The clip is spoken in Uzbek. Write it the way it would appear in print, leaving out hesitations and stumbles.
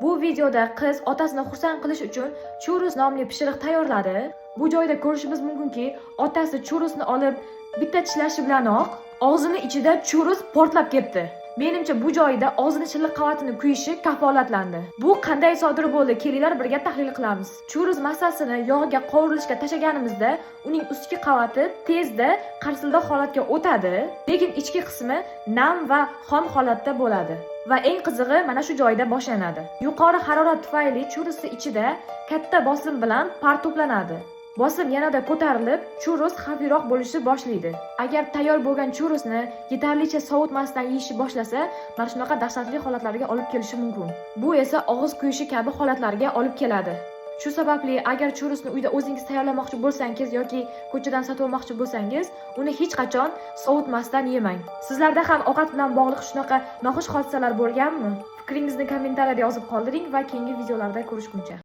Bu videoda qiz otasini xursand qilish uchun churros nomli pishiriq tayyorladi. Bu joyda ko'rishimiz mumkinki, otasi churrosni olib bitta tishlashi bilanoq og'zini ichida churros portlab ketdi. Menimcha, bu joyda og'zini shilliq qavatini kuyishi kafolatlandi. Bu qanday sodir bo'ldi? Kelinglar, birga tahlil qilamiz. Churros massasini yog'ga qovurilishga tashlaganimizda uning ustki qavati tezda qarsildoq holatga o'tadi, lekin ichki qismi nam va xom holatda bo'ladi. Va eng qizig'i mana shu joyda boshlanadi. Yuqori harorat tufayli churrosni ichida katta bosim bilan par to'planadi. Bosim yanada ko'tarilib, churros xavfliroq bo'lishni boshlaydi. Agar tayyor bo'lgan churrosni yetarlicha sovutmasdan yeyishni boshlasa, mana shunaqa dahshatli holatlarga olib kelishi mumkin. Bu esa og'iz kuyishi kabi holatlarga olib keladi. Shu sababli agar churrosni uyda o'zingiz tayyorlamoqchi bo'lsangiz yoki ko'chadan sotib olmoqchi bo'lsangiz, uni hech qachon sovutmasdan yemang. Sizlarda ham ovqat bilan bog'liq shunaqa noxush hodisalar bo'lganmi? Fikringizni kommentariyada yozib qoldiring va keyingi videolarda ko'rishguncha.